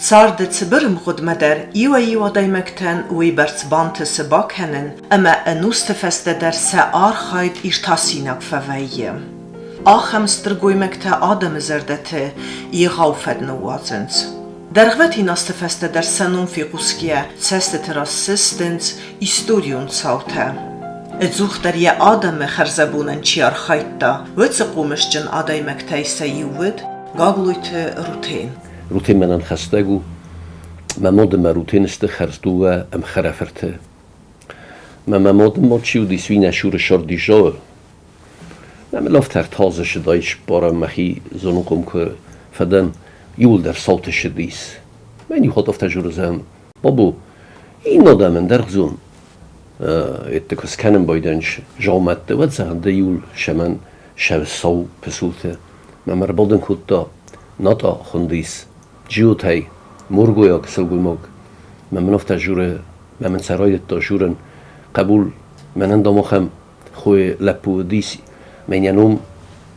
Царды цыбыр мгъуыдмӕ дӕр иуӕй-иу адӕймӕгтӕн уыйбӕрц бантысы бакӕнын, ӕмӕ ӕнусты фӕстӕ дӕр сӕ архайд иртасинаг фӕвӕййы. Ахӕм стыр гоймӕгтӕ адӕмы зӕрдӕты егъау фӕд ныууадзынц. Дӕргъвӕтин азты фӕстӕ дӕр сӕ ном фехъусгӕйӕ цӕстыты раз сыстынц историон цаутӕ. Ӕдзухдӕр йӕ адӕмы хӕрзӕбонӕн чи архайдта, уыцы хъомысджын адӕймӕгтӕй сӕ иу уыд Гаглойты Рутен. Рутен мӕнӕн хӕстӕг у. Мӕ моды мӕ Рутен сты хӕрз дыууӕ ӕмхӕрӕфырты. Мӕ мӕ моды мод чи уыдис, уый нӕ сюры сордизоы. Мӕ мыл афтӕ ӕрталдзы сыдӕй сбарӕн мӕхи зонынхъом куы фӕдӕн, иууылдӕр сауты сыдис. Мӕн иу хатт афтӕ журдзӕн: Бабу, иннӕ адӕмӕн дӕргъдзон. Етты куы скӕнын байдайынц дзаумӕтты, уӕд зӕгъын ды иуыл сӕмӕн сӕ сау пысулты. Мӕм ӕрбадын кодта Натъа хуындис Джиотӕй, мургойаг сылгоймаг. Мӕ мын афтӕ журы, мӕ мын сӕ райдыдта журын: Хъӕбул, мӕнӕн дам ахӕм хойы лӕппу уыдис, мӕн йӕ ном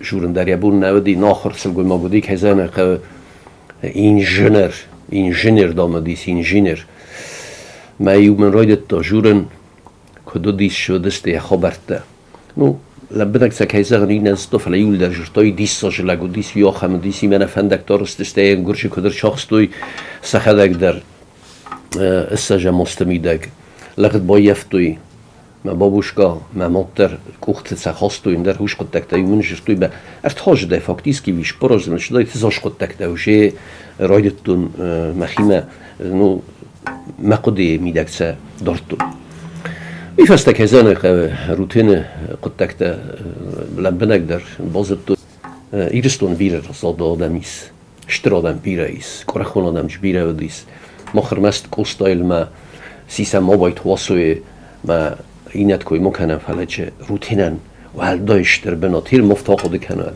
журын дӕр йӕ бон нӕ уыди, нахуыр сылгоймаг уыди, кӕй зӕгъын ӕй хъӕуы, инженер, инженер дам уыдис, инженер. Мӕ-иу мын райдыдта журын, куыд уыдис, уыдысты йӕ хабӕрттӕ. Ну, лӕмбынӕг сӕ кӕй зӕгъын, иннӕ зыдта, фӕлӕ иуылдӕр зыдтой, диссаджы лӕг уыдис, уый ахӕм уыдис, имӕ нӕ фӕндӕгтӕ рыстысты, йе нгуырсы куыд ӕрцахстой, сӕхӕдӕг дӕр ссӕзӕм азты мидӕг лӕгъд баййӕфтой. Мӕ бабушка, мӕ мад дӕр къухты цӕ хастой, ӕндӕр хус хъуыддӕгтӕ-иу мын зыдтой, мӕ ӕртхъазыдӕй фактически вишпорозын сыдӕй тызас хъуыддӕгтӕ уже райдыдтон мӕхимӕ, ну, мӕ хъуыдыйы мидӕг сӕ дардтон. Уый фӕстӕ кӕй хъӕуы Рутены хъуыддӕгтӕ лӕмбынӕгдӕр базыдтон. Ирыстоны бирӕ рӕсугъд адӕм ис, стыр адӕм бирӕ ис, къуырыхон адӕм бирӕ уыдис. Мах ӕрмӕст Къостайыл ма сисӕм Абайты Васойы ма иннӕт кой ма кӕнӕм, фӕлӕ чи Рутенӕн уӕлдай стыр бынат ир ма ахъуыды кӕнӕм.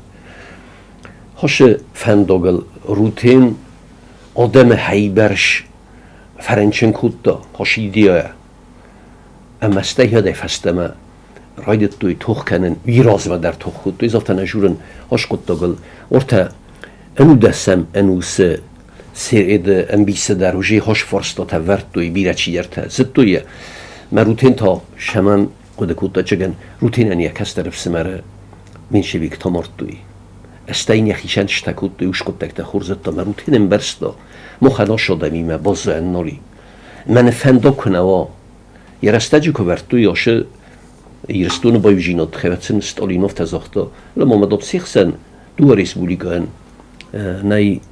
Хосы фӕндагыл Рутен адӕмы хӕйбӕрц фӕрынчын кодта, хос идея. Ӕмӕ стӕй уӕдӕй фӕстӕмӕ райдыдтой тох кӕнын, уый размӕ дӕр тох кодтой, афтӕ нӕ журын аскъуыддагыл. Ортӕ ӕнудӕсӕм ӕнусы середы ӕмбисы дӕр уже хос фарстатӕ вӕрдтой бирӕ чидӕртӕ. Зыдтой йӕ. Мӕ Рутен та сӕмӕн хъуыды кодта чыгӕн, Рутенӕн йӕ кӕстӕр ӕфсымӕры меньшевиктӕ мардтой. Стӕй йӕхицӕн стӕ кодтой ус хъуыддӕгтӕ хорз ӕмӕ Рутен ӕмбӕрста, махӕн ас адӕмимӕ баззайӕн нал и. Мӕнӕ фӕндаг куы нӕ уа, йӕ рӕстӕджы куы вӕрдтой ашы Ирыстоны баиудзинад тыххӕй Сталин афтӕ загъта, ма мӕ се хсӕн дыууӕ республикӕйӕн нӕй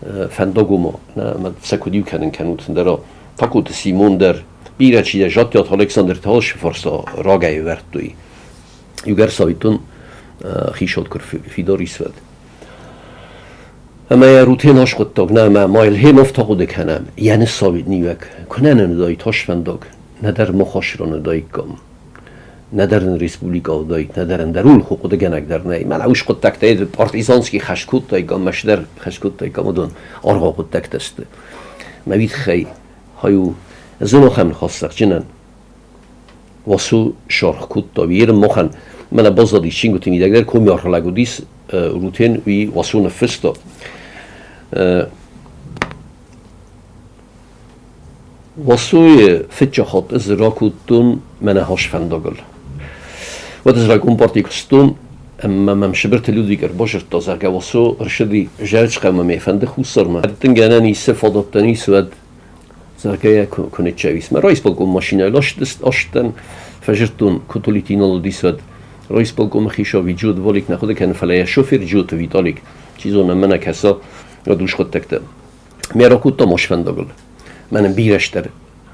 фӕндаг ома, ӕмӕ сӕ куыд иу кӕнын кӕнут, ӕндӕра Такоты Симон дӕр бирӕ чидӕр Жаттиаты Александр та ашы фарста рагӕй ӕвӕрдтой. Иугӕр цӕвиттон хицауад куы фидар ис, уӕд. Ӕмӕ йӕ Рутен аскъуыддаг, нӕ ӕмӕ ма йыл хем афтӕ хъуыды кӕнӕм, йӕ ныссауид ниуӕг, куы нӕ нын уыдаид хосфӕндаг, нӕдӕр махасрон уыдаиккам, нӕдӕр нын республикӕ уыдаид, нӕдӕр ӕндӕр улху хъуыдыгӕнӕг дӕр нӕй. Мӕнӕ ус хъуыддӕгтӕ партизанский хӕст кодтаиккам, мӕсдӕр хӕст кодтаиккам, уыдон аргъау хъуыддӕгтӕ сты. Мӕ уый тыххӕй хай у зынохӕм ныхасдзӕгджынӕн. Васо саргъ кодта, уый махӕн мӕнӕ баззадис чингуыты мидӕг дӕр коми аргълӕг уыдис Рутен, уый Васо ныффыста. Васойы фыццаг хатт ӕз ракодтон мӕнӕ хас фӕндагыл. Уӕд ӕз райком партийы куыстон, ӕмӕ мӕм Сыбырты Людвиг ӕрбазырдта, зӕгъгӕ, Васо ӕрсыди Зӕрчхъӕумӕ ме фӕнды Хуссармӕ. Гӕнӕн ис, фадӕттӕн ис, уӕд зӕгъгӕ, куы ныццӕуис. Мӕ райисполком машинӕйыл астӕн фӕзырдтон, Кутулити нал уыдис, уӕд райисполкомы хицау Джуд Волик нӕ хъуыды кӕны, фӕлӕ йӕ шофер Джуты Виталик, чи зоны, мӕ нӕ кӕса, уӕд ус хъуыддӕгтӕ. Ме ракодтам ос фӕндагыл. Мӕнӕн бирӕ стыр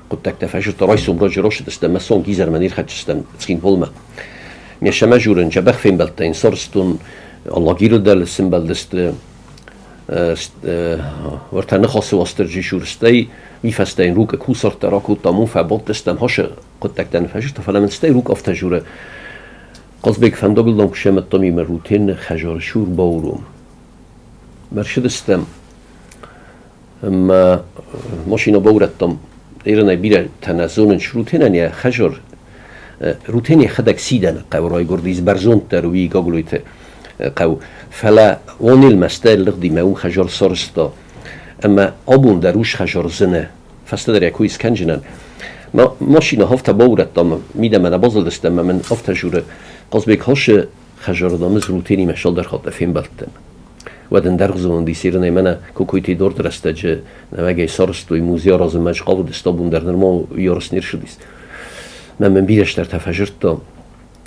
хъуыддӕгтӕ фӕзырдта. Райсом раджы рацыдыстӕм, мӕ цонг изӕрмӕ не рхӕццыстӕм Цхинвалмӕ. Ме сӕмӕ журын дзӕбӕх фембӕлдтӕ йын сарӕзтон, Алагиры дӕр сымбӕлдысты уӕртӕ Ныхасы Уастырджи Шурстӕй, уый фӕстӕ йын рукъы кусӕрттӕ ракодтам, уым фӕбадтыстӕм, хасы хъуыддӕгтӕ ныффӕзырдта, фӕлӕ мын стӕй рукъ афтӕ журы: Хъазбег фӕндагыл дам куы сӕмӕдтам имӕ Рутены хӕзары шур бауром. Мӕ рцыдыстӕм ӕмӕ машинӕ баурӕдтам. Иронӕй бирӕтӕ нӕ зонынц, Рутенӕн йӕ хӕзар Рутен йӕхӕдӕг Сидӕны хъӕуы райгуырдис, бӕрзонддӕр уый Гаглойты хъӕу. Фӕлӕ Онелмӕ стӕй лыгъди мӕ уым хӕзар сарӕзта. Ӕмӕ абон дӕр ус хӕжар зыны. Фӕстӕдӕр йӕ кой скӕнджынӕн. Мӕ машинӕ афтӕ баурӕдта ӕмӕ мидӕмӕ нӕ базылдыстӕм ӕмӕ мын афтӕ журы, Хъазбег Хашы хӕжарыдамы Рутенимӕ цалдӕр хатты фембӕлдтӕн. Уӕд ын дӕргъдзон диссерынӕй мӕнӕ Кокойты Эдуарды рӕстӕджы нӕуӕгӕй сарӕзтой музей аразынмӕ схъавыдысты, абон дӕр нырма уый не рцыдис. Мӕ мын бирӕ стӕртӕ фӕзырдта.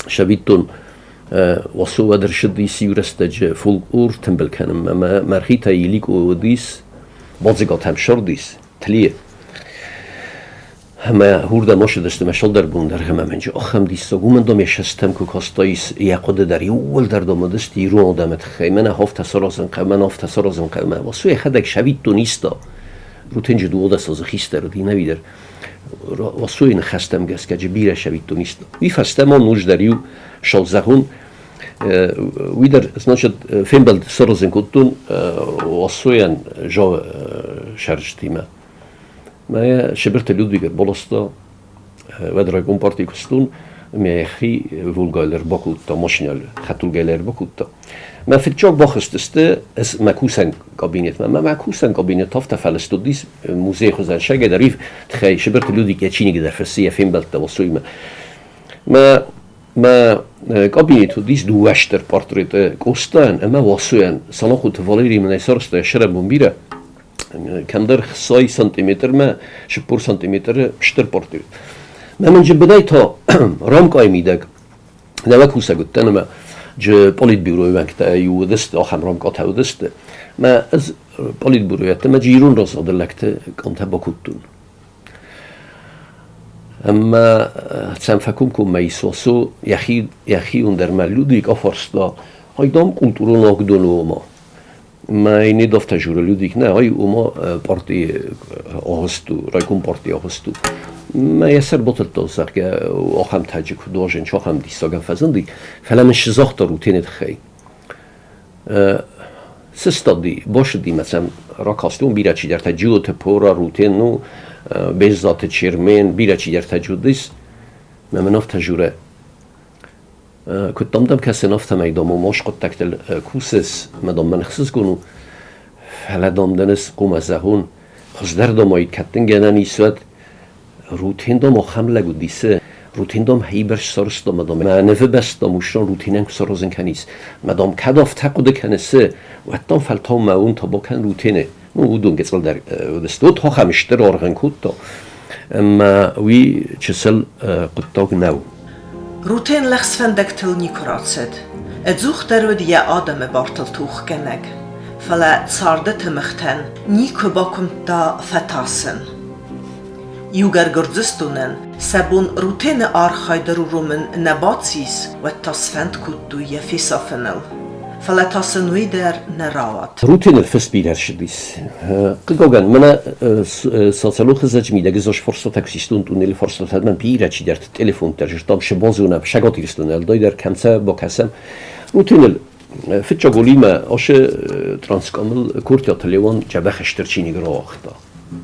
Сӕвиттон, Васо уӕд ӕрсыдис иу рӕстӕджы фолклор тымбыл кӕнынмӕ ӕмӕ Мӕргъитӕй Иликъо уыдис, Бадзыгатӕм ссардис, Тлийы. Ӕмӕ уырдӕм ацыдысты мӕ цалдӕр бон дӕр ӕмӕ мӕнджы ахӕм диссаг, уымӕн дам йӕ сӕстӕм куы кастаис, йӕ хъуыды дӕр иууылдӕр дам уыдысты ирон адӕмы тыххӕй, мӕнӕ афтӕ саразын хъӕуы, мӕнӕ афтӕ саразын хъӕуы. Мӕ Васо йӕхӕдӕг сӕвиттон иста. Рутенджы 12 азы хистӕр уыди, нӕуидӕр. Васойы ныхӕстӕм гӕсгӕ джы бирӕ сӕвиттон иста. Уый фӕстӕ ма ноджыдӕр иу сӕлдзӕгъон уый дӕр, значит, фембӕлд саразын кодтон Васойӕн сӕрджытимӕ. Мӕ Сыбырты Людвиг ӕрбаласта, уӕд райком партийы куыстон, мӕхи Волгайыл ӕрбакодта, машинӕйыл хӕдтулгӕйыл ӕрбакодта. Мӕ фыццаг бахызтысты ӕз мӕ кусӕн кабинетмӕ. Мӕ мӕ кусӕн кабинет афтӕ фӕлыст уыдис музейы хуызӕн сӕгӕй дӕр тыххӕй Сыбырты Людвиг йӕ чиныгы дӕр фыссы йӕ фембӕлдтӕ Васоимӕ. Мӕ мӕ кабинет уыдис дыууӕ стыр портреты Къостайӕн ӕмӕ Васойӕн. Санахъоты Валерий мын ӕй сарӕзта йӕ сӕрӕнбон бирӕ. Кӕмдӕр 60 сантиметрмӕ, 40 сантиметры стыр портрет. Мӕ мын бынӕй та рамкъайы мидӕг нӕуӕг кусӕг уыдтӕн ӕмӕ джы политбюройы уӕнгтӕ иу уыдысты, ахӕм рамкъатӕ уыдысты. Мӕ ӕз политбюройӕтты мӕ ирон разагъды лӕгты къамтӕ бакодтон. Ӕмӕ цӕм фӕкомкоммӕ ис Васо йӕхи, йӕхион дӕр мӕ Людвиг афарста, айдам культурон агдон у ома. Мӕ недавтӕ журы Людвиг нӕ, ай ома партийы агъуыст у, райком партийы агъуыст у. Мӕ йӕ сӕр батылдтон, зӕгъгӕ, ахӕм таджы куыд уарзын, ахӕм диссагӕн фӕзынди, фӕлӕ мын загъта Рутены тыххӕй. Сыстади, башыди мӕ сӕм ракастон бирӕ чидӕртӕ Джиоты Пора, Рутен, ну, Беззаты Чермен, бирӕ чидӕртӕ уыдис. Мӕ мын афтӕ журы, Куыд дам дӕм кӕсын, афтӕмӕй дам ома скъуыддӕгтыл кусыс ӕмӕ дам мӕн ӕхсызгон у, фӕлӕ дам дын ӕз хъуамӕ зӕгъон, хуыздӕр дам ӕй кӕддын-гӕнӕн ис, уӕд Рутен дам ахӕм лӕг уыдис, Рутен дам хибӕрц сарӕзта ӕмӕ дам мӕ нывы бӕсты дам уыщон Рутенӕн куы саразын кӕнис, ӕмӕ дам кӕд афтӕ хъуыды кӕныс, уӕд дам фӕлтау мӕ уын та бакӕн Рутены. Ну, уыдон гыццылдӕр уыдысты. Уыд ахӕм стыр аргъ ын кодта, ӕмӕ уый чысыл хъуыддаг нӕу. Рутен лӕгъз фӕндӕгтыл никуы рацыд. Ӕдзухдӕр уыд йӕ адӕмы бартыл тохгӕнӕг. Фӕлӕ царды тымыгътӕн никуы бакуымдта фӕтасын. Иугӕр Гуырдзыстонӕн сӕ бон Рутены архайды руромын нӕ бацис, уӕд та сфӕнд кодтой йӕ фесафыныл. Фӕлӕ та сын уый дӕр нӕ рауад. Рутеныл фыст бирӕ ссыдис. Хъыгагӕн, мӕнӕ социалон хызӕджы мидӕг ӕз фарстатӕ куы систон тъунелы фарстатӕ, мӕн бирӕ чидӕрты телефонтӕ зыдтам, цы базонӕм, Цӕгат Ирыстоны ӕлдайдӕр кӕм сӕ бакӕсӕм. Рутеныл фыццаг Олимӕ ацы транскамыл Куртиаты Леуан дзӕбӕх стыр чиныг рауагъта.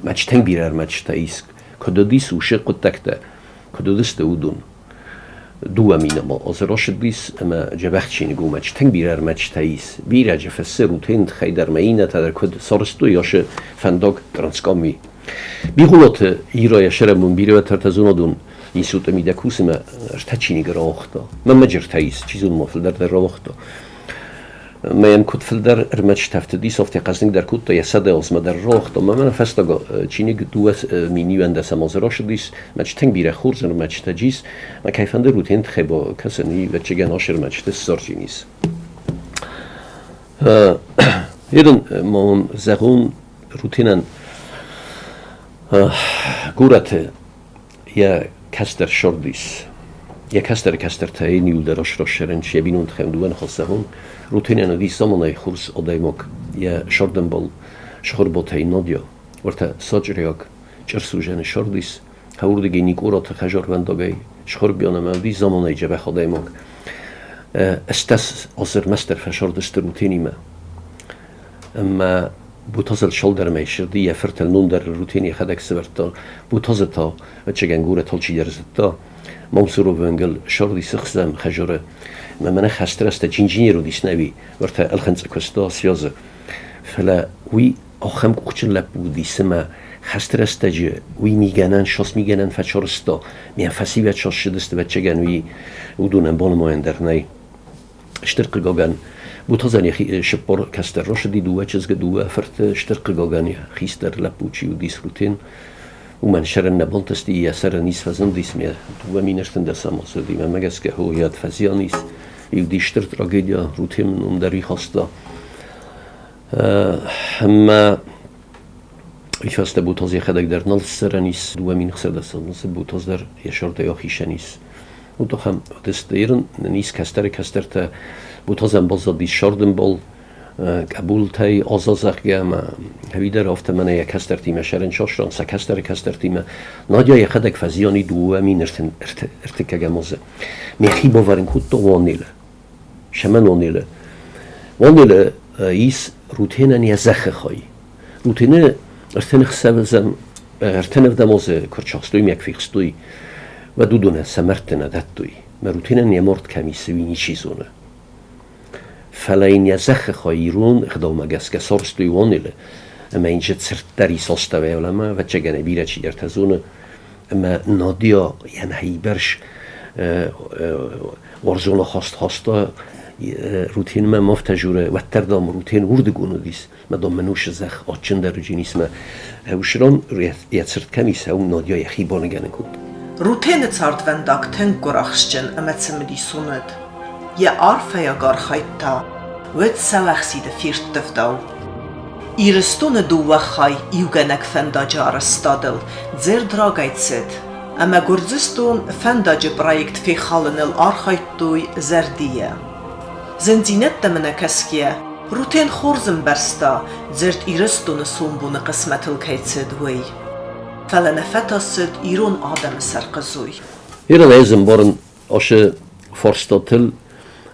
Мӕчтӕн бирӕ ӕрмӕджытӕ ис, куыд уыдис уыцы хъуыддӕгтӕ, куыд уыдысты, уыдон. Дыууӕ минӕмӕ азы рацыдис ӕмӕ дзӕбӕх чиныг у, мӕчтӕн бирӕ ӕрмӕджытӕ ис. Бирӕ дзы фыссы Рутены тыххӕй дӕр ӕмӕ иннӕтӕ дӕр куыд сарӕзтой ацы фӕндаг Транскаммӕ. Бигъуылаты Ирӕйӕ сӕрӕмон бирӕ ӕртӕзонадон институты мидӕг кусы ӕмӕ ӕртӕ чиныгы рауагъта. Мӕнмӕ джы ӕртӕ ис, чи зоны ма фылдӕр дӕр рауагъта. Мӕ йӕм куыд фылдӕр ӕрмӕджытӕ ӕфтыдис, афтӕ хъӕздыгдӕр кодта, йӕ 100 азмӕ дӕр рауагъта. Мӕ мӕнӕ фӕстаг чиныг 2021 азы рацыдис, мӕ тынг бирӕ хорз ӕрмӕджытӕ ис, мӕ кӕй фӕнды Рутен тыххӕй бакӕсын, уый ӕвӕццӕгӕн ацы ӕрмӕджыты ссардзӕнис. Ерын ма уын зӕгъон Рутенӕн горӕты йӕ кӕстӕр сордис. Йӕ кӕстӕры кӕстӕртӕ йын иуылдӕр ӕсрӕссӕрӕн йӕ бинонты хӕм дыууӕ ныхасзӕгъон. Рутенӕн уыдис заманайы хорз адӕймаг, йӕ сӕрдӕмбал Схуырботӕй Надя, уӕртӕ сачъриаг чъырсузӕны сордис, уырдыгӕй Никъораты хӕзарвӕндагӕй Схуырбиан ӕмӕ уыдис заманайы дзӕбӕх адӕймаг. 18 азы ӕрмӕстдӕр фӕсардысты Рутенимӕ. Ӕмӕ Бутазыл цалдӕрмӕ сырды йӕ фыртыл ном дӕр Рутен йӕхӕдӕг сӕвӕрдта. Бутазы та, ӕвӕццӕгӕн, горӕт алчидӕр зыдта. Мамсуровы ӕнгӕл сырди сыхсӕм хӕжыры. Мӕ мӕнӕ хӕсты рӕстӕджы инженер уыдис нӕуи, уӕртӕ ӕлхынцъы куыста связы. Фӕлӕ уый Ахӕм къухджын лӕппу уыди, цымӕ хӕсты рӕстӕджы уый мигӕнӕн, сос мигӕнӕн фӕчорста, ме фӕсивӕд сос ссыдысты, ӕвӕццӕгӕн, уый уыдонӕн банымайӕн дӕр нӕй. Стыр хъыгагӕн, Бутазӕн йӕхи цыппор кӕстӕр росыди, дыууӕ чызгы, дыууӕ фырты. Стыр хъыгагӕн, йӕ хистӕр лӕппу чи уыдис, Рутен, уымӕн сӕрӕн нӕ бантысти, йӕ сӕрӕн ис фӕзындис, ме 2 013 азы мӕнмӕ гӕсгӕ хойад фӕзиан ис. Уыди стыр трагедия, Рутен ном дӕр ихаста. Ӕмӕ уый фӕстӕ Бутаз йӕхӕдӕг дӕр нал ссарӕн ис, 2016 азы Бутаз дӕр йӕ сӕрдӕй ахицӕн ис. Уыд ахӕм уыдысты нын ис кӕстӕры кӕстӕртӕ. Бутазӕн баззадис сӕрдынбол Къӕбултӕй Аза, зӕгъгӕ, ӕмӕ ӕви дӕр афтӕ мӕнӕ йӕ кӕстӕртимӕ сӕрӕн сасран, сӕ кӕстӕры кӕстӕртимӕ. Надя йӕхӕдӕг фӕзиани 2003 азы. Мӕхи бавӕрын кодта Уанелы. Сӕмӕн Уанелы. Уанелы ис Рутенӕн йӕ зӕххы хай. Рутены ӕртын ӕхсӕвӕзӕм ӕртын ӕвдӕм азы куы рцахстой мӕ куы фехстой, уӕд уыдонӕн сӕ мӕрдты нӕ дӕттой. Мӕ Рутенӕн йӕ мард кӕм ис, уый ничи зоны. Фӕлӕ йын йӕ зӕххы хай ирон ӕгъдаумӕ гӕсгӕ сарӕзтой Уанелы, ӕмӕ йын цырт дӕр исаста уӕлӕмӕ, ӕвӕццӕгӕн ӕй бирӕ чидӕртӕ зоны. Ӕмӕ Надя йӕ нӕхибӕрз уарзон ахаст хаста Рутенмӕ, ма афтӕ журы, уӕддӕр, дам, Рутен уырдыгон уыдис, мӕ, дам, мын усы зӕхх адджындӕр уыджинис мӕ усран йӕ цырт кӕм ис, уым Надя йӕхи баныгӕнын кодта. Рутены цардвӕндаг тынг гуырахстджын ӕмӕ цымыдисон уыд. Йӕ арфӕйаг архайд та уӕд сӕуӕхсиды ферттывдау. Ирыстоны дыууӕ хай иугӕнӕг фӕндаджы арӕзтадыл дзырд рагӕй цыд, ӕмӕ Гуырдзыстон фӕндаджы проект фехалыныл архайдтой зӕрдийӕ. Зындзинӕдтӕм ӕнӕ кӕсгӕйӕ, Рутен хорз ӕмбӕрста, дзырд Ирыстоны сомбоны хъысмӕтыл кӕй цыд, уый. Фӕлӕ нӕ фӕтасыд ирон адӕмы сӕрхъызой. Ирон ӕз ӕмбарын ацы фарстатыл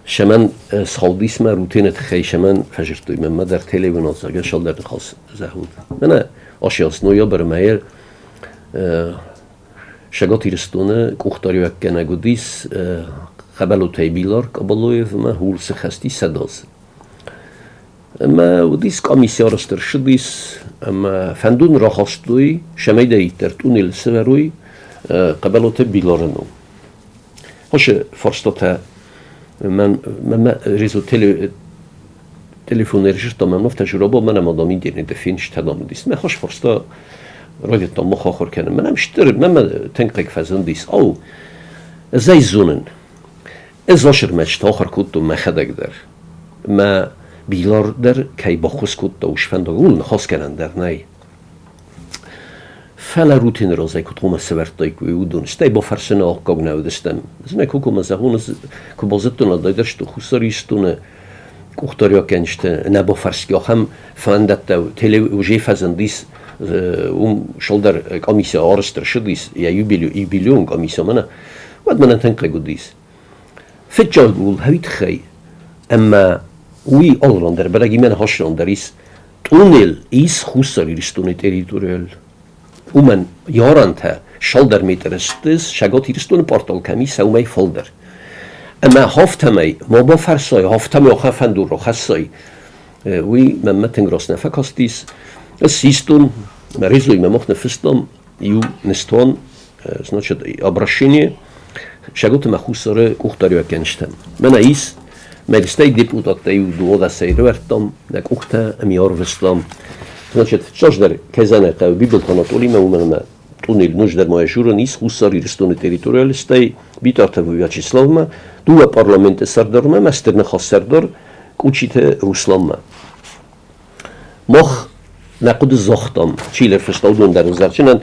сӕмӕн схаудис мӕ рутины тыххӕй сӕмӕн фӕзырдтой мӕнмӕ дӕр телеуынадзӕгӕн цалдӕр ныхас зӕгъут. Мӕнӕ ацы ноябры мӕйы Цӕгат Ирыстоны къухдариуӕггӕнӕг уыдис Хъӕбӕлотӕй Билар Къабалоевмӕ Хурсы хӕсти сӕдӕдзы. Ӕмӕ уыдис комисси арӕзт ӕрцыдис ӕмӕ фӕндон рахастой, цӕмӕйдӕриддӕр тъунел сӕвӕрой Хъӕбӕлоты Билары ном. Хосы фарстатӕ мӕнмӕ резо телефонӕй режиссер мӕм афтӕ журабо мӕнӕ ма дам интернеты фенстӕдам уыдис. Мӕ хос фарста райдыдтам мах ахуыр кӕнын. Мӕнӕ стыр мӕмӕ тынг хъыг фӕзындис. Ау, ӕз ӕй зонын. Ӕз ӕрмӕст ахуыр кодтон мӕхӕдӕг дӕр. Мӕ Билар дӕр кӕй баххуыс кодта усфӕндаг, ууыл ныхас кӕнӕн дӕр нӕй. Фӕлӕ рутины разӕй куыд хъуамӕ сӕвӕрдтаиккой уыдон, стӕй бафӕрсыны аккаг нӕ уыдыстӕм. Ӕз нӕ куы зӕгъон, ӕз куы базыдтон, ӕддӕдӕр сты Хуссар Ирыстоны къухдариуӕггӕнджыты нӕ бафӕрсгӕ ахӕм фӕндӕттӕ теле уже фӕзындис, уым сылдӕр комиссия арӕзт ӕрцыдис, йӕ юбилейон комиссия мӕнӕ, уӕд мӕнӕн тынг хъыг уыдис. Фыццаг ул уый тыххӕй, ӕмӕ уый алыран дӕр бӕрӕгимӕ ныхасран дӕр ис Тъунел ис Хуссар Ирыстоны территорийыл. Уымӕн йӕ арӕнтӕ цалдӕр метры сты Цӕгат Ирыстоны портал кӕм ис, уымӕй фылдӕр. Ӕмӕ афтӕмӕй ма бафӕрсай, афтӕмӕй ахӕм фӕндон рахӕссай, уый мӕнмӕ тынг раст нӕ фӕкастис. Ӕз систон, мӕ резоимӕ мах ныффыстам иу ныстуан, значит, обращение Цӕгат ӕмӕ Хуссары къухдариуӕггӕнджытӕм. Мӕнӕ ис Мӕ стӕй депутаттӕ иу дыууадӕсӕй рывӕрдтам нӕ къухтӕ ӕмӕ арвыстам. Значит, цасдӕр кӕй хъӕуы Бибылты Анатолимӕ, уымӕн ӕмӕ тъунел ноджыдӕр ма журын ис Хуссар Ирыстоны территорийыл, стӕй Битарты Вячеславмӕ, дыууӕ парламенты сӕрдармӕ, мӕ стыр ныхас сӕрдар Кучиты Русланмӕ. Мах нӕ хъуыды загътам, чи ӕрфыста, уыдон дӕр ӕвзарджынӕн.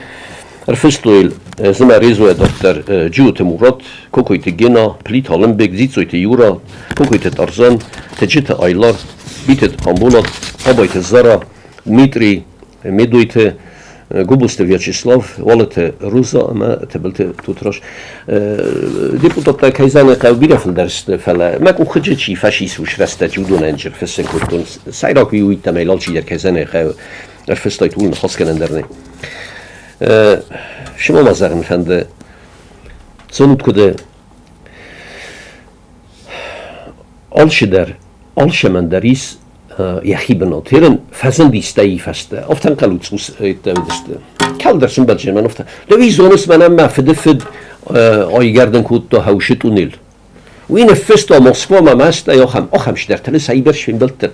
Ӕрфыстой Зымӕ Резойӕ дарддӕр Джиоты Мурат, Кокойты Гена, Плиты Алымбег, Дзиццойты Юра, Кокойты Тарзан, Тыджыты Айлар, Битеты Хъамболат, Абайты Зара, Дмитрий Медойты, Гобозты Вячеслав, Уалыты Роза ӕмӕ Тыбылты Тотыраз. Депутаттӕ кӕй зӕгъын хъӕуы, бирӕ фылдӕр сты, фӕлӕ мӕ къухыджы чи фӕсис уыцы рӕстӕджы, уыдонӕн ӕрфыссын кодтон. Сӕйраг уый уыдтӕм алчидӕр кӕй зӕгъын хъӕуы, ӕрфыстай ууыл ныхасгӕнӕн дӕр нӕй. Цы ма зӕгъын фӕнды, зонут куыд алчидӕр, алцӕмӕн дӕр ис Йӕхи бынат. Ерын фӕзынди стӕй фӕстӕ. Афтӕ ӕнхъӕлут цъус уыдысты. Кӕлдӕр сымбӕлджын мӕн афтӕ. Леви зоныс мӕнӕн мӕ фыды фыд айгӕрдын кодта хӕусы тъунел. Уый ныффыста Москвамӕ мӕ стӕй ахӕм, ахӕм цыдӕртӕ цӕйбӕрц фембӕлдтӕн.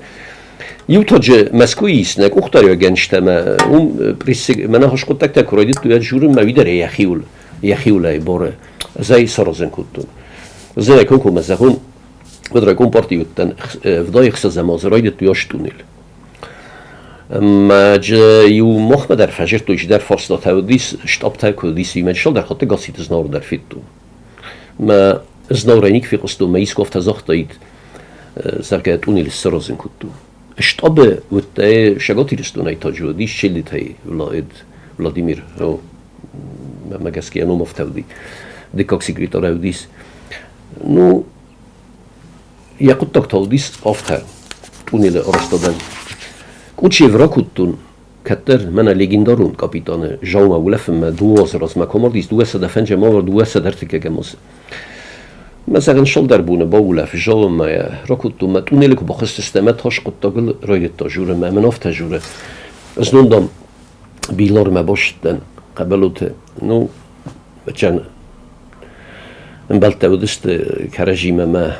Иу таджы Мӕскуыйы ис нӕ къухдариуӕггӕнджытӕ ӕмӕ уым прессы мӕнӕ хъуыддӕгтӕ куы райдыдтой, уӕд журынмӕ уый дӕр йӕхиуыл, йӕхиуыл ӕй бары. Ӕз ӕй саразын кодтон. Ӕз ӕй комкоммӕ зӕгъон, уӕд райком партийы уыдтӕн, вдай ӕхсӕзӕм азы райдыдтой астъунел. Ӕмӕ иу махмӕ дӕр фӕзырдтой, чидӕр фарстатӕ уыдис, штабтӕ куы уыдис, уый мӕ цалдӕр хатты Гасситы Знауыр дӕр федтон. Мӕ Знауырӕй никуы фехъуыстон, мӕ искуы афтӕ загътаид, зӕгъгӕ, тъунел саразын кодтон. Штабы уыдтӕ Цӕгат Ирыстонӕй таджы уыдис Челдитӕй Владимир, мӕ гӕсгӕ йӕ ном афтӕ уыди, дыккаг секретарь уыдис. Ну, йӕ хъуыддаг та уыдис афтӕ, тъунелы арӕзтадӕн. Къучев ракодтон, кӕддӕр мӕнӕ легендарон капитаны Жаумӕ улӕфынмӕ дыууӕ азы размӕ куы амардис, 205-ӕм авӕрд 203-ӕм азы. Мӕ зӕгъын, цалдӕр боны баулӕф Жаумӕ ракодтон, мӕ тъунелы куы бахызтыстӕм, мӕ тас хъуыддагыл райдыдта журы, мӕ мын афтӕ журы. Знон, дам, Билармӕ бацыдтӕн Хъӕбӕлоты. Ну, чан ӕмбӕлттӕ уыдысты кӕрӕдзимӕ мӕ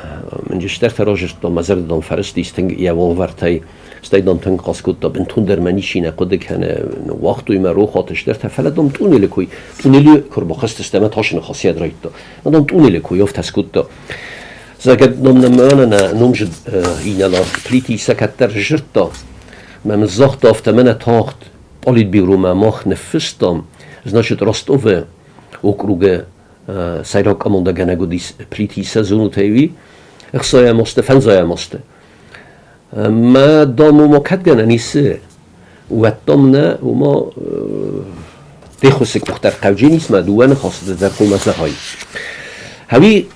мын разырдта, мӕ зӕрдӕ дам фӕрыстис тынг йӕ уавӕртӕй, стӕй дам тынг хъаст кодта, бынтондӕр мӕ ничи нӕ хъуыды кӕны, ныууагътой мӕ рохуаты стӕртӕ, фӕлӕ дам тъунелы кой, тъунелы куы ӕрбахызтысты ӕмӕ тасы ныхасиад райдта, мӕ дам тъунелы кой афтӕ скодта, зӕгъгӕ, дам нӕ мӕнӕ нӕ номзыд инӕлар Плити Иссӕ кӕддӕр сдзырдта, мӕ мын загъта афтӕ, мӕнӕ тагъд Политбюромӕ мах ныффыстам, значит, Ростовы округы сӕйраг командӕгӕнӕг уыдис Плити Иссӕ зонут ӕй уый, ӕхсайӕм азты, фӕндзайӕм азты. Мӕ, дам, уымӕ кӕд гӕнӕн ис, уӕд, дам, нӕ уымӕ Техусы къухдар хъӕвджын ис, мӕ дыууӕ ныхасы дӕр хъуамӕ зӕгъай. Хӕуи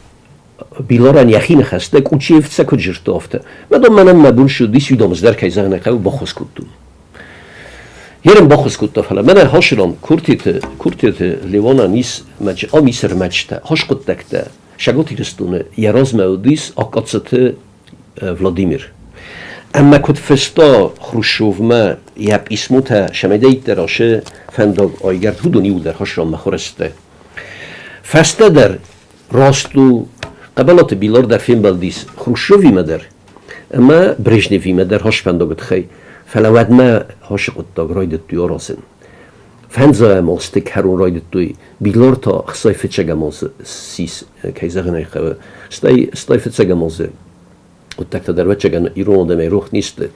Биларӕн йӕхи ныхӕстӕ Къучиев сӕ куыд зыдта, афтӕ. Мӕ дам мӕнӕн мӕ бон ссыдис, уый дам ӕз дӕр кӕй зӕгъын ӕй хъӕуы, баххуыс кодтон. Ерын баххуыс кодта, фӕлӕ мӕнӕ Хосырон Куртеты, Куртеты Леонӕн ис ам ис ӕрмӕджытӕ, хорз хъуыддӕгтӕ. Цӕгат Ирыстоны йӕ размӕ уыдис Акъацаты Владимир. Ӕмӕ куыд фыста Хрущевмӕ йӕ писмотӕ цӕмӕйдӕриддӕр ацы фӕндаг айгӕрд, уыдон иууылдӕр Хосыронмӕ хуырысты. Фӕстӕдӕр Раст у, Хъӕбӕлаты Билар дӕр фембӕлдис Хрущевимӕ дӕр ӕмӕ Брежневимӕ дӕр хосфӕндагы тыххӕй, фӕлӕ уӕдмӕ хосы хъуыддаг райдыдтой аразын. Фӕндзайӕм азты кӕрон райдыдтой Билар та хсай фыццӕгӕм азы ссис, кӕй зӕгъын ӕй хъӕуы, стӕй, стӕй фыццӕгӕм азы хъуыддӕгтӕ дӕр ӕвӕццӕгӕн ирон адӕмӕй рох не сты.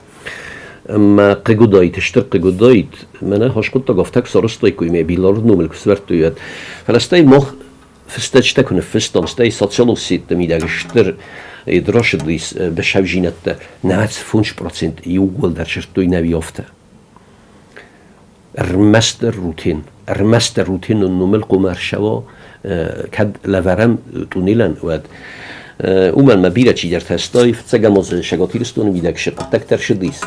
Ӕмӕ хъыг уыдаид, стыр хъыг уыдаид, мӕнӕ хос хъуыддаг афтӕ куы сарӕзтаиккой ӕмӕ Билары номыл куы сӕвӕрдтой, уӕд. Фӕлӕ стӕй мах фыстӕджытӕ куы ныффыстам, стӕй социалон сетты мидӕг стыр рацыдис бӕсӕвзинӕдтӕ, нӕ 5% иууылдӕр сырдтой нӕ афтӕ. Ӕрмӕстдӕр рутин, ӕрмӕстдӕр рутинон номыл хъуамӕ ӕрцӕуа, кӕд лӕвӕрӕм тъунелӕн, уӕд. Уымӕн ма бирӕ чидӕртӕ стӕй фыццӕгӕм азы Цӕгат Ирыстоны мидӕг цы хъуыддӕгтӕ ӕрцыдис.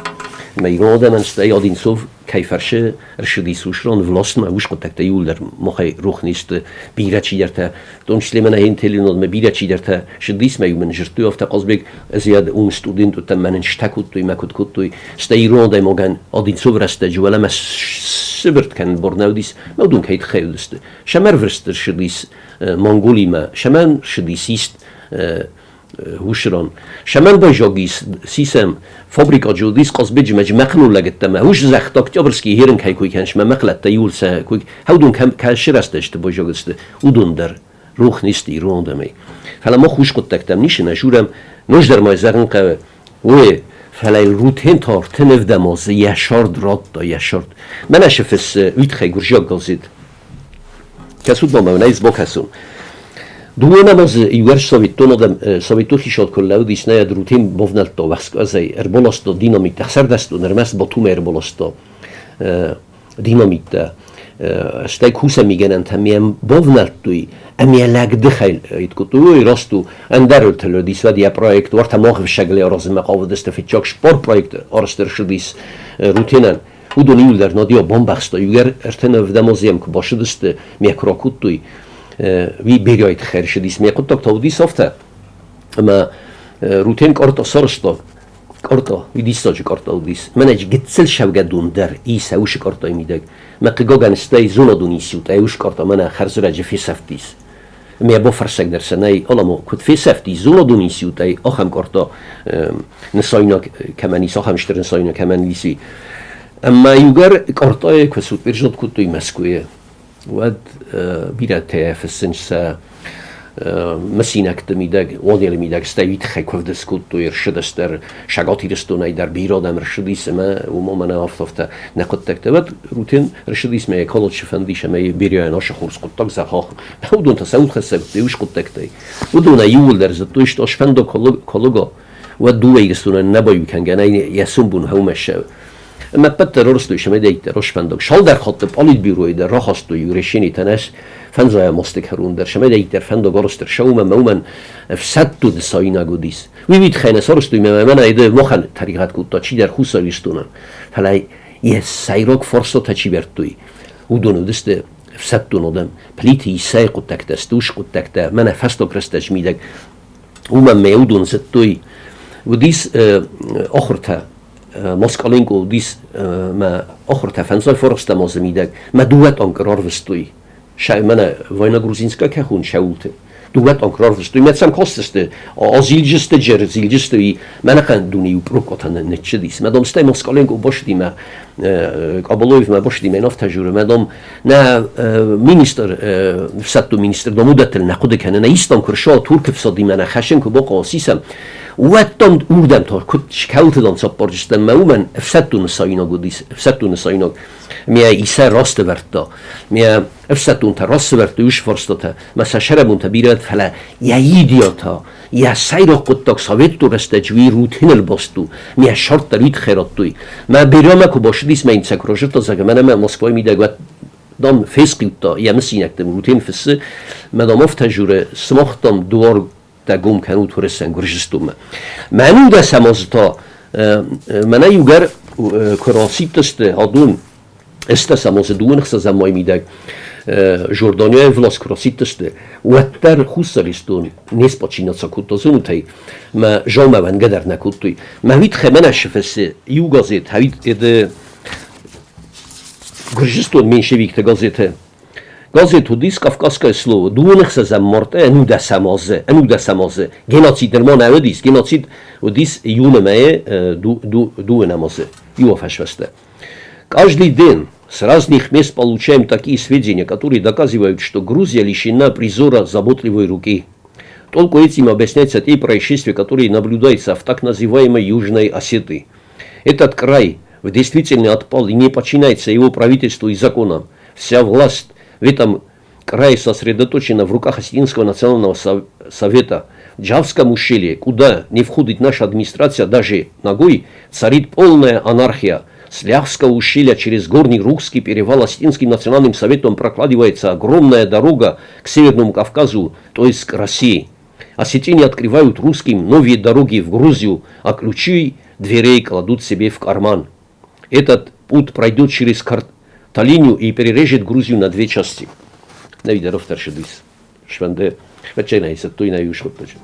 Мӕ ирон адӕмӕн стӕй Одинцов кӕй фӕрсы ӕрцыдис уыцы властмӕ, уыцы хъуыддӕгтӕ иууылдӕр махӕй рох не сты. Бирӕ чидӕртӕ, в том числе мӕнӕ Ентелинонмӕ бирӕ чидӕртӕ сыдис, мӕ-иу мын зырдтой афтӕ Хъазбег, ӕз йӕ уым студент уыдтӕн, мӕнӕн стӕ кодтой, мӕ куыд кодтой. Стӕй ирон адӕймагӕн Одинцов рӕстӕджы уӕлӕмӕ сыбыртт кӕнын бор нӕ уыдис, мӕ уыдон кӕй тыххӕй уыдысты. Сӕм ӕрвыст ӕрцыдис Монголимӕ, сӕмӕн ссыдис ист Усрон. Сӕмӕн байзагис сисӕм фабрикаджы уыдис Хъазбеджы мӕ мӕхънул лӕгӕттӕ мӕ ус загъта Октябрьский херын кӕй кой кӕныс мӕ мӕхълӕттӕ иуыл сӕ кой хӕудон кӕм кӕсы рӕстӕджыты байзагысты уыдон дӕр рох не сты ирон адӕмӕй. Фӕлӕ мах ус хъуыддӕгтӕм ницы нӕ журӕм, ноджыдӕр ма зӕгъын хъӕуы, уый, фӕлӕ йыл Рутен та ӕртын ӕвдӕм азы йӕ сӕрд радта, йӕ сӕрд. Мӕнӕ сы фыссы уый тыххӕй гуырдзиаг газет. Кӕсут ма мӕнӕ ис бакӕсун. Дыууӕ намазы иугӕр советтон адӕм советтон хицауад куы лӕууыдис, нӕ Рутен бавнӕлдта уӕхскуӕзӕй, ӕрбаласта динамит, ӕхсӕрдӕстон ӕрмӕст Батумӕй ӕрбаласта динамиттӕ. Стӕй кусӕн мигӕнӕнтӕ ме бавнӕлдтой ӕмӕ лӕгдыхӕй кодтой. Ой, раст у, ӕндӕр ӕртылыдис уӕд йӕ проект, уӕртӕ мах ӕфсӕгыл аразынмӕ хъавыдысты фыццаг спорпроект арӕзт ӕрцыдис Рутенӕн. Уыдон иуылдӕр Надя бамбӕхста, иугӕр ӕртын ӕвдӕм азы куы басыдысты, мӕ куы ракодтой, уый Берияйы тыххӕй ӕрцыдис. Мӕ хъуыддаг та уыдис афтӕ, ӕмӕ Рутен къорд сарӕзта. Къорто, уый диссаджы къорто уыдис. Мӕнӕ гыццыл сӕвгӕдон дӕр ис уыцы къортойы мидӕг. Мӕ хъыгагӕн стӕй зонадон институт ӕй уыцы къорто мӕнӕ хӕрзрӕджы фесӕфтис. Мӕ бофӕрсӕг дӕр сӕ нӕй, аламо, куыд фесӕфтис зонадон институтӕй ахӕм къорто нысайнаг кӕмӕн ис, ахӕм стыр нысайнаг кӕмӕн ис, уый. Ӕмӕ иугӕр къортойы куы суперзылд кодтой Мӕскуыйы, уӕд бирӕтӕ фыссынц сӕ мысинӕгты мидӕг, уодели мидӕг, стӕй уый тыххӕй куывд скодтой, ӕрсыдысты Цӕгат Ирыстонӕй дӕр бирӕ адӕм ӕрсыдис ӕмӕ уымӕн мӕнӕ афтӕ нӕ хъуыддӕгтӕ. Уӕд Рутен ӕрсыдис мӕ экологи фӕндис ӕмӕ бирӕйӕн ацы хорз хъуыддаг зӕгъа. Уыдон та сӕ удхӕссӕг уыдтой хъуыддӕгтӕй. Уыдонӕй иууылдӕр зыдтой, что сфӕндаг Калуга, уӕд дыууӕ Ирыстонӕн нӕ баиу кӕнгӕ нӕй йӕ сомбон хъӕумӕ ссӕуы. Ӕмӕ ӕппӕт дӕр ӕрыстой сӕмӕдӕйттӕ росфӕндаг. Цалдӕр хатты политбюройы дӕр рахастой решенитӕн ӕз фӕндзайӕм азты кӕрон дӕр сӕмӕдӕйттӕ фӕндаг арӕзт ӕрцӕуы ӕмӕ уымӕн ӕфсӕддон нысайнаг уыдис. Уый уый тыххӕй нӕ сарӕзтой ӕмӕ мӕнӕ ды махӕн тӕригъӕд кодта чидӕр Хуссар Ирыстонӕн. Фӕлӕ йӕ сӕйраг фарстатӕ чи вӕрдтой, уыдон уыдысты ӕфсӕддон адӕм. Плиты Иссӕйы хъуыддӕгтӕ, стус хъуыддӕгтӕ, мӕнӕ фӕстаг рӕстӕджы мидӕг уымӕн мӕ уыдон зыдтой. Уыдис ахуыртӕ Москаленко уыдис мӕ ахуыртӕ фӕндзай фарастӕм азы мидӕг мӕ дыууӕ танкы рарвыстой. Мӕнӕ война грузинская кӕхон сӕуылты. Дыууӕ танк рарвыстой. Мӕ сӕм кастысты, азилджысты, джерзилджысты, мӕнӕхъӕн дунейы прокатӕн ныццыдис. Мӕ дам, стӕй Москаленко басыди мӕ Къаболоевмӕ басыди мӕ афтӕ журы, мӕ дам, нӕ министр, ӕфсӕддон министр, дам, уыдӕттыл нӕ хъуыды кӕны, нӕ истам куы рсуа Туркы ӕфсадимӕ нӕ хӕссын куы бахъӕуа сисӕм, уӕд дам уырдӕм та куыд скӕуылты дам цӕппӕрджыстӕм мӕ уымӕн ӕфсӕддон нысайнаг уыдис, ӕфсӕддон нысайнаг. Мӕ исӕ раст ӕвӕрдта, мӕ ӕфсӕддонтӕ раст ӕвӕрдтой уыцы фарстатӕ, мӕ сӕ сӕрӕбонтӕ бирӕ, фӕлӕ йӕ идеятӕ, йӕ сӕйраг хъуыддаг советон рӕстӕджы уый рутиныл баст у, мӕ сӕрд дӕр уый тыххӕй радтой. Мӕ бирӕмӕ куы басыдис, мӕ йын сӕ куы разырдта, зӕгъгӕ, мӕнӕ мӕ Москвайы мидӕг уӕд дам, фесхъиудта йӕ мысинӕгтӕм, Рутен фыссы, мӕ дам афтӕ журы, сымах дам дуар дӕ гом кӕнут Уырыссӕн Гуырдзыстонмӕ. Мӕн дӕсӕм азы та мӕнӕ иугӕр куы расидтысты адон ӕстдӕсӕм азы дыууын ӕхсӕзӕм мӕйы мидӕг Жорданияйы власть куы расидтысты, уӕддӕр Хуссар Ирыстон не спочинаться кодта зонутӕй, мӕ жалмӕ уӕнгӕ дӕр нӕ кодтой. Мӕ уый тыххӕй мӕнӕ сфыссы иу газет, хӕвид Гуырдзыстон меньшевикты газеты. Газет уыдис «Кавказское слово» дыууын ӕхсӕзӕм марты ӕнудӕсӕм азы, ӕнудӕсӕм азы. Геноцид нырма нӕ уыдис, геноцид уыдис июны мӕйы дыууынӕм азы, иу фӕсвӕстӕ. Каждый день с разных мест получаем такие сведения, которые доказывают, что Грузия лишена призора заботливой руки. Только этим объясняются те происшествия, которые наблюдаются в так называемой Южной Осетии. Этот край в действительно отпал и не подчиняется его правительству и законам. Вся власть в этом крае сосредоточена в руках Осетинского национального совета. В Джавском ущелье, куда не входит наша администрация даже ногой, царит полная анархия. С Ляхского ущелья через Горный Рухский перевал Осетинским национальным советом прокладывается огромная дорога к Северному Кавказу, то есть к России. Осетине открывают русским новые дороги в Грузию, а ключи дверей кладут себе в карман. Этот путь пройдет через Карталинию и перережет Грузию на две части. Навидеров таршидис. Шванде, вачайна туйна юшхоттача.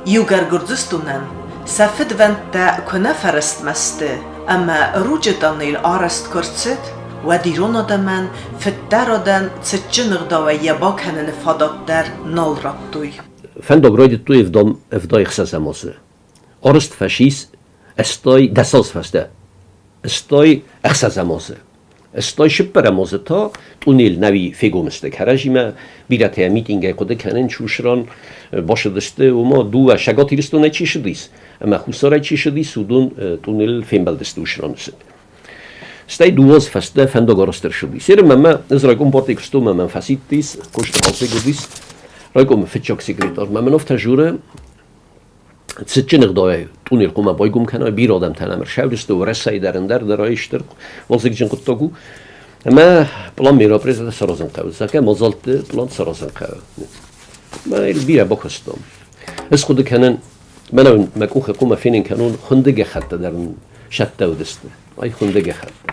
Иугӕр Гуырдзыстонӕн сӕ фыдвӕндтӕ куы нӕ фӕрӕстмӕ сты ӕмӕ Ручъы тъанел арӕзт куы рцыд, уӕд ирон адӕмӕн фыддӕрадӕн цытджын ӕгъдауӕй йӕ бакӕныны фадат дӕр нал радтой. Фӕндаг райдыдтой ӕвдай ӕхсӕзӕм азы. Арӕзт фӕцис ӕстай дӕс азы фӕстӕ, ӕстай ӕхсӕзӕм азы. Ӕстай цыппӕрӕм азы та тъунел нӕуи фегом сты кӕрӕдзимӕ, бирӕтӕ митингӕй хъуыды кӕнын чусран басыдысты, уымӕ дыууӕ Цӕгат Ирыстонӕй чи сыдис ӕмӕ Хуссарӕй чи сыдис, уыдон тъунелыл фембӕлдысты усран. Стӕй дыууӕ азы фӕстӕ фӕндагарӕзт ӕрцыдис. Ермӕ мӕ ӕз райком партийы куыстон мӕм фӕсидтис, Косты Хъалцег уыдис райкомы фыццаг секретарь. Мӕ мын афтӕ журы, цытджын ӕгъдауӕй тъунел хъуамӕ байгом кӕна, бирӕ адӕмтӕ нӕм ӕрсӕвдысты, Уӕрӕсейы дӕр ӕндӕр дӕр ай стыр вазыгджын хъуыддаг у. Ӕмӕ план мероприятие саразын хъӕуы, зӕгъгӕ, мадзӕлтты план саразын хъӕуы. Мӕ бирӕ бакуыстон. Ӕз хъуыды кӕнын, мӕнӕ мӕ къухы хъуамӕ фенын кӕнон, хуынды гӕххӕттӕ дӕр сӕттӕ уыдысты. Ай хуынды гӕххӕттӕ.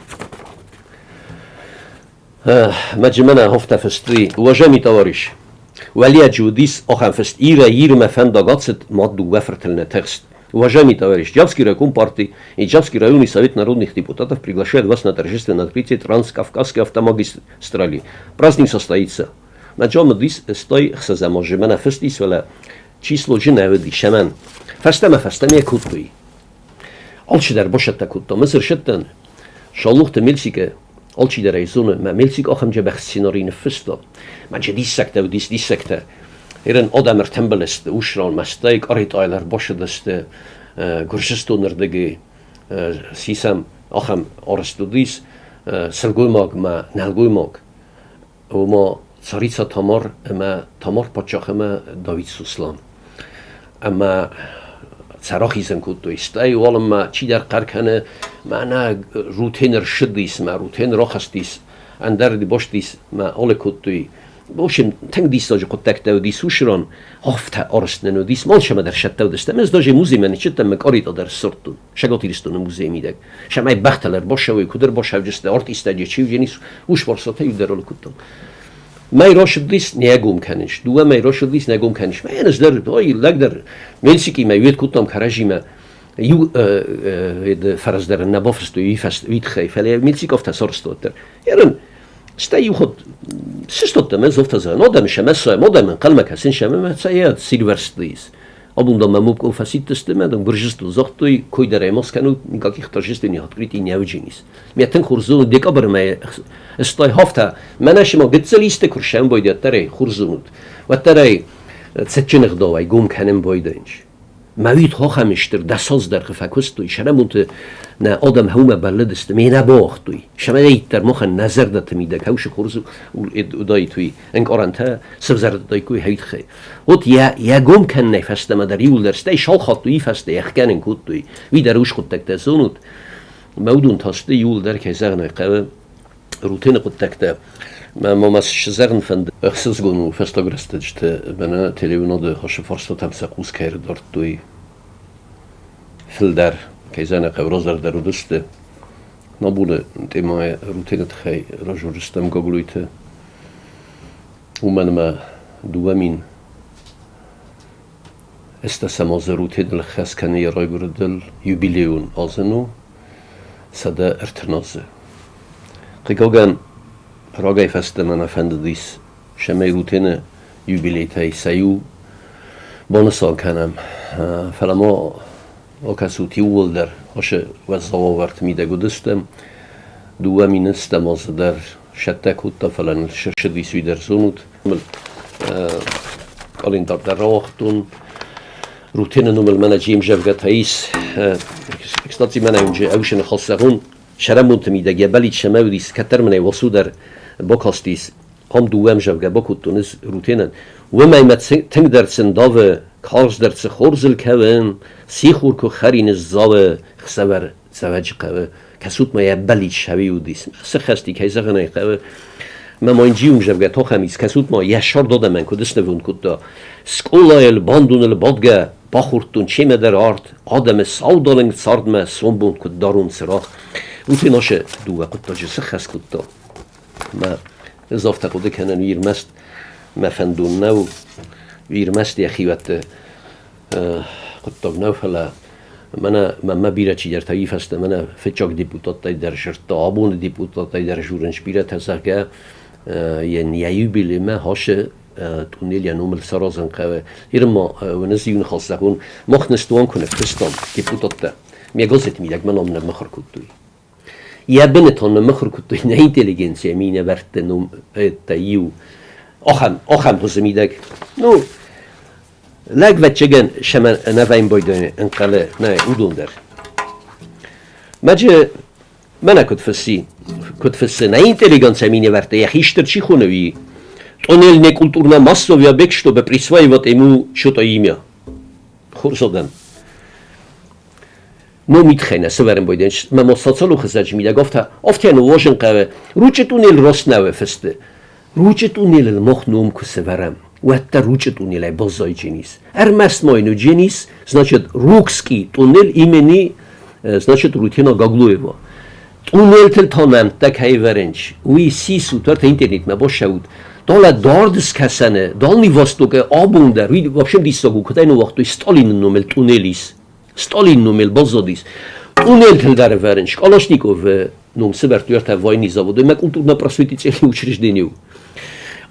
Мӕ мӕнӕ афтӕ фыстой, уважаемый товарищ, уӕлиаджы уыдис ахӕм фыст Ирӕ Ирмӕ фӕндаг ацыд, мад дыууӕ фыртыл нӕ тыхст. Уважаемый товарищ, Джавский райком партии и Джавский районный совет народных депутатов приглашают вас на торжественное открытие Транскавказской автомагистрали. Праздник состоится. Мӕ джамы дис стай ӕхсӕзӕм азы мӕнӕ фыст ис, фӕлӕ число джы нӕ уыди, шӕмӕн. Фӕстӕмӕ фӕстӕмӕ кодтой. Алчидӕр басӕттӕ кодта. Мысыр сыдтӕн. Шаллухты Мельсикы алчидӕр ӕй зоны, мӕ Мельсик ахӕм дзӕбӕх сценари ныффыста. Мӕнчы диссӕгтӕ уыдис, диссӕгтӕ. Ирын адӕм ӕртымбыл сты усран, мӕстӕй къаритъайыл ӕрбасыдысты Гуырдзыстоны рдыгӕй сисӕм ахӕм арӕзт уыдис сылгоймаг мӕ нӕлгоймаг. Ома царица Тамар ӕмӕ Тамар паддзах ӕмӕ Давид Сослан. Ӕмӕ сӕ рахицӕн кодтой. Стӕй уалынмӕ чидӕр хъӕр кӕны, мӕнӕ Рутен ӕрсыдис, мӕ Рутен рахызтис, ӕндӕр бастис, мӕ алы кодтой. В общем, тынг диссаджы хъуыддӕгтӕ уыдис уыцы ран, афтӕ арӕзт нын уыдис, алцӕмӕ дӕр сӕттӕ уыдыстӕм. Ӕз даже музеймӕ ныццыдтӕн, мӕ къоритӕ дӕр ссардтон. Цӕгат Иристони музейи мидӕг. Сӕмӕй бӕхтӕл ӕрбассӕуй, куд ӕрбассӕуджысты, артисттӕ чи удженис, усварсатӕ иудӕр кодтон. Мӕй рашыдис не гом кӕныс, дыууӕ мӕй рашыдис не гом кӕныс. Мӕ ӕз дӕр, ой, лӕг дӕр, Мельсикимӕ уед кодтам кӕрӕдзимӕ, иу фӕрӕздӕр нӕ бафыстой уый тыххӕй, фӕлӕ Мельсик афтӕ сарӕзта уӕддӕр. Ерын, стӕй иу хатт сыстадтӕн, ӕз афтӕ зӕгъын, адӕмы сӕмӕ ссӕм, адӕм ӕнхъӕлмӕ кӕсын сӕм ӕмӕ цӕй сильверстис. Абон дам мӕ мупкъыл фӕсидтысты мӕ дам Гуырдзыстон загътой, кой дӕр ӕй ма скӕнут, никаких торжественных открытий не уыдзӕнис. Мӕ тынг хорз зонут, декабры мӕйы стай хафта, мӕнӕ сыма гыццыл исты куы рсӕмбойд, уӕддӕр ӕй хорз зонут, уӕддӕр ӕй цытджын ӕгъдауӕй гом кӕнын байдайынц. Мӕ уид хохӕм стыр дӕсаздӕргъы фӕкуыстой, сӕрӕмонты нӕ адӕм хӕумӕ бӕллыдысты, ме нӕ бауагътой. Сӕмӕ махӕн нӕ зӕрдӕты мидӕг хӕусы хорз уыдаид уый ӕнкъарӕнтӕ сывзӕрдаиккой хӕйтхӕй. Вот йӕ гом кӕнынӕй фӕстӕмӕ дӕр иуылдӕр, стӕй сау хатт уый фӕстӕ ӕхгӕнын кодтой. Уый дӕр ус хъуыддӕгтӕ зонут. Мӕ уыдон та сты иуылдӕр, кӕй зӕгъын ӕй хъӕуы, рутины хъуыддӕгтӕ. Мӕ ма цы зӕгъын фӕнды, ӕхсызгон у фӕстаг рӕстӕджыты мӕнӕ телеуынады хӕсы фарстатӕм сӕ хъус кӕй ӕрдардтой фылдӕр, кӕй зӕгъын ӕй хъӕуы, раздӕр дӕр уыдысты. Набоны темӕйы рутины тыххӕй разурдзыстӕм Гаглойты, уымӕн ӕмӕ 2008 азы рутиныл хӕс кӕны йӕ райгуырдыл юбилейон азын у 130 азы. Хъыгагӕн, рагӕй фӕстӕмӕ нӕ фӕндыдис, цӕмӕй рутины юбилейтӕй сӕ иу банысан кӕнӕм. Фӕлӕ ма акӕсут иууылдӕр ацы уӕззау уавӕрты мидӕг уыдыстӕм. 2007 азы дӕр сӕттӕ кодта, фӕлӕ ныл ссыдис, уый дӕр зонут. Къӕлиндар дӕр рауагътон. Рутины номыл мӕнӕ ӕмдзӕвгӕтӕ ис. Кстати, мӕнӕ ӕвсӕны ныхас зӕгъон, сӕрӕнбонты мидӕг йӕ бӕллиц сӕмӕ уыдис, кӕддӕр мын ӕй Уасу дӕр бакастис. Ам дыууӕ ӕмдзӕвгӕ бакодтон ӕз Рутенӕн. Уымӕй мӕ тынгдӕр цы ндавы, карздӕр цы хорзыл кӕуын, сихор куы хӕрин ысдзӕуы, хсӕвӕр цӕвӕджы хъӕуы. Кӕсут ма йӕ бӕллиц сӕви уыдис. Цы хӕсти, кӕй зӕгъын ӕй хъӕуы, мӕ ма зӕгъгӕ тохӕм ис, кӕсут ма, йӕ сӕрд адӕмӕн куыд снывонд кодта. Скъолайыл, бандоныл бадгӕ, бахордтон чемӕдӕр арт, адӕмы саудалынг цардмӕ сомбон куыд дарон цырагъ. Уый нашы дыууӕ хъуыддаджы сыххӕст кодта. Мӕ ӕз афтӕ хъуыды кӕнын, уый ӕрмӕст мӕ фӕндон нӕу, уый ӕрмӕст йӕхиуӕтты хъуыддаг нӕу, фӕлӕ мӕнӕ мӕнмӕ бирӕ чидӕртӕ уый фӕстӕ мӕнӕ фыццаг депутаттӕй дӕр сырдта, абоны депутаттӕй дӕр журынц бирӕтӕ, зӕгъгӕ, йӕ юбилеймӕ хасы туннель йӕ номыл саразын хъӕуы. Ирма уыныс иу ныхас зӕгъон, мах ныстуан куы ныффыстам, депутаттӕ, ме газеты мидӕг мӕ ном ныммыхуыр кодтой. Йӕ бынатон ныммыхуыр кодтой нӕ интеллигенцийы минӕвӕртты номӕттӕ иу ахӕм, ахӕм хуызы мидӕг. Ну, лӕгвӕччӕгӕн сӕмӕ ӕнӕвӕйнбойдӕн ӕнхъӕлы нӕ уыдон дӕр. Мӕджы мӕнӕ куыд фысси, куыд фыссы нӕ интеллигенция минӕвӕрттӕ йӕхи стыр чи хоны, уый Тъонел не культурно-массовый объект, чтобы присваивать ему что-то имя. Хорз адӕм. Номитхӕй сывӕрын байдайын, мӕ ма социалон хызӕджы мидӕг афтӕ, афтӕ ныууазын хъӕуы, Ручъы тъунел Роснӕуы фысты. Ручъы тъунелыл мах ном куы сӕвӕрӕм, уӕддӕр Ручъы тъунелӕй баззайы Дженис. Ӕрмӕст ма йын у Дженис, значит, Рукский тъунел имени, значит, Рутена Гаглоева. Тъунелтыл та нӕмттӕ кӕй вӕрынц, уый сисут, уӕртӕ интернетмӕ бассӕут. Далӕ дард скӕсӕны, Дальний Востокы абон дӕр, уый вообще диссаг у, куыд ӕй ныууагътой, Сталины номыл тъунел ис. Сталин номел баззадис. Тъунелтыл дӕр ӕвӕрынч, Калашниковы ном сывӕрдтой ӕртӕ войны заводы ӕмӕ культурно-просветительный учреждение.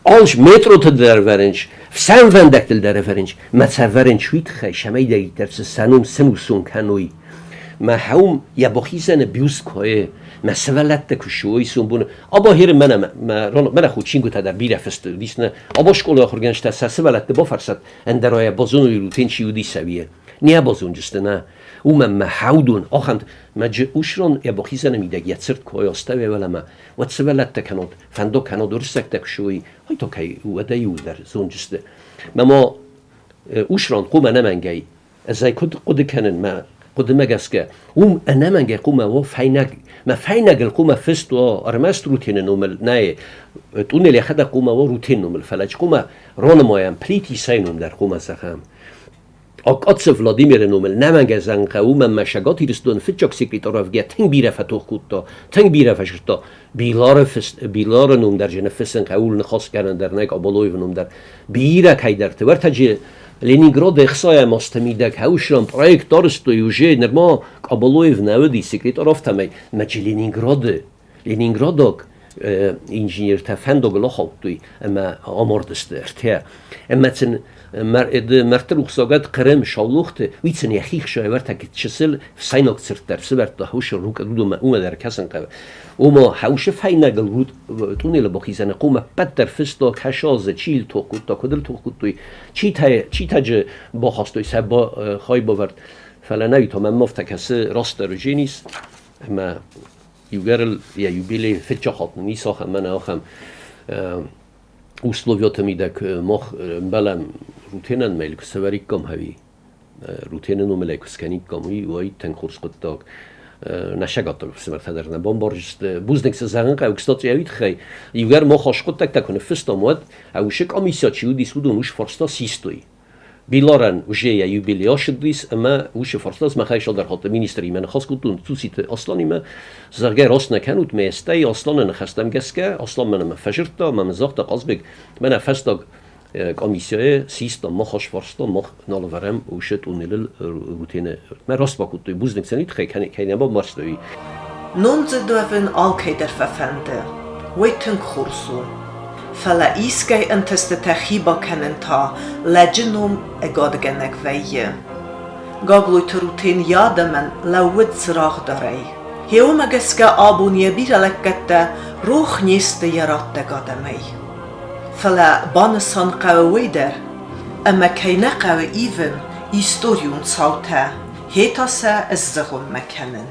Алш метроты дӕр ӕвӕрынч, ӕфсӕнвӕндӕгтыл дӕр ӕвӕрынч, мӕ цӕвӕрынч уый тыххӕй, цӕмӕйдӕриддӕр цы сӕ ном сӕнусон кӕной. Мӕ хӕум йӕ бахизӕны бюст куы мӕ сывӕллӕттӕ куы суой сомбоны. Аба херы мӕнӕ мӕнӕ ху чингуытӕ дӕр бирӕ фыст уыдис, аба скъолайы ахуыргӕнджытӕ сӕ сывӕллӕтты бафӕрсӕд, ӕндӕрайӕ базоной рутен чи уыдис ӕви не базонджысты, нӕ. Уымӕн мӕ хӕудон ахӕм мӕ усрон йӕ бахизӕны мидӕг йӕ цырд куы астӕуӕй уӕлӕмӕ, уӕд сывӕллӕттӕ кӕнод, фӕндо кӕнод уырыссӕгтӕ куы суой, ай та кӕй уӕдӕ иуылдӕр зонджысты. Мӕ ма усрон хъуамӕ ӕнӕмӕнгӕй Ӕз ӕй куыд хъуыды кӕнын, мӕ хъуыдымӕ гӕсгӕ, уым ӕнӕмӕнгӕй хъуамӕ уа фӕйнӕг. Мӕ фӕйнӕгыл хъуамӕ фыст уа ӕрмӕст Рутены номыл, нӕй, тъунел йӕхӕдӕг хъуамӕ уа Рутены номыл, фӕлӕ хъуамӕ ранымайӕм Плити Исайы ном дӕр хъуамӕ зӕгъӕм. Акъацев Владимиры номыл нӕмӕнгӕ зӕгъын уымӕн мӕ Цӕгат Ирыстоны фыццаг секретарь уӕвгӕ тынг бирӕ фӕтох кодта, тынг бирӕ фӕсырдта. Билары, Билары ном дӕр же ныффыссын хъӕуы, ныхас кӕнын дӕр нӕй Къаболоевы ном дӕр. Бирӕ кӕйдӕрты. Уӕртӕджы Ленинграды ӕхсайӕм азты мидӕг хӕуысран проект арӕзтой уже нырма Къаболоев нӕ уыди секретарь, афтӕмӕй мӕ Ленинграды ленинградаг инженертӕ фӕндагыл ахаудтой ӕмӕ амардысты ӕртӕ. Ӕмӕ сын мӕрдты рухсагад Хъырым Саулохты, уый сын йӕхи хсӕвӕртӕ чысыл фсӕйнаг цырт дӕр сывӕрдта хаусы рукъ, уымӕ дӕр кӕсын хъӕуы. Ома хаусы фӕйнӕгыл тъунелы бахизӕны хъом ӕппӕт дӕр фыста, кӕсадзы, чи йыл тох кодта, куыд ыл тох кодтой, чи таджы бахастой сӕ хайбавӕрд. Фӕлӕ нӕ уый та мӕнмӕ афтӕ кӕсы растдӕр уыдженис ӕмӕ иугӕр ыл йӕ юбилей фыццаг хатт ницы ахӕм мӕнӕ ахӕм условиты мидӕг мах ӕмбӕлӕм Рутенӕн мӕ куы сӕвӕриккам ӕви Рутены номылӕй куы скӕниккам, уый уаид тынг хорз хъуыддаг. Нӕ сӕгаттаг ӕфсымӕртӕ дӕр нӕ бамбарджысты. Бузныг сӕ зӕгъын хъӕуы, кстати, уый тыххӕй. Иугӕр мах аскъуыддӕгтӕ куы ныффыстам, уӕд уыцы комиссия чи уыдис, уыдон уыцы фарста систой. Биларӕн уже йӕ юбилей ацыдис ӕмӕ уыцы фарста махӕй цалдӕр хатты министримӕ ныхас кодтон Цуциты Асланимӕ, зӕгъгӕ, раст нӕ кӕнут, ме стӕй Асланы ныхӕстӕм гӕсгӕ, Аслан мӕнӕ фӕзырдта ӕмӕ мын загъта, Хъазбег, мӕнӕ фӕстаг комиссияйы систам, мах асфарстам, мах нал ӕвӕрӕм уыцы тъунелыл рутены. Мӕ раст бакодтой, бузныг сӕ тыххӕй, кӕй нӕ бамбӕрстой. Номдзыд уӕвын алкӕй дӕр фӕфӕнды, уый тынг хорз у. Фӕлӕ искӕй ӕнтыстытӕ хи бакӕнын та лӕджы ном ӕгадгӕнӕг вӕййы. Гаглойты Рутен йӕ адӕмӕн лӕууыд цырагъдарӕй. Гъе уымӕ гӕсгӕ абон йӕ бирӕ лӕггӕдтӕ рох не сты йӕ раттӕг адӕмӕй. Фӕлӕ банысан хъӕуы уый дӕр, ӕмӕ кӕй нӕ хъӕуы ивын историон цаутӕ, гъе та сӕ сзыгъуыммӕ кӕнын.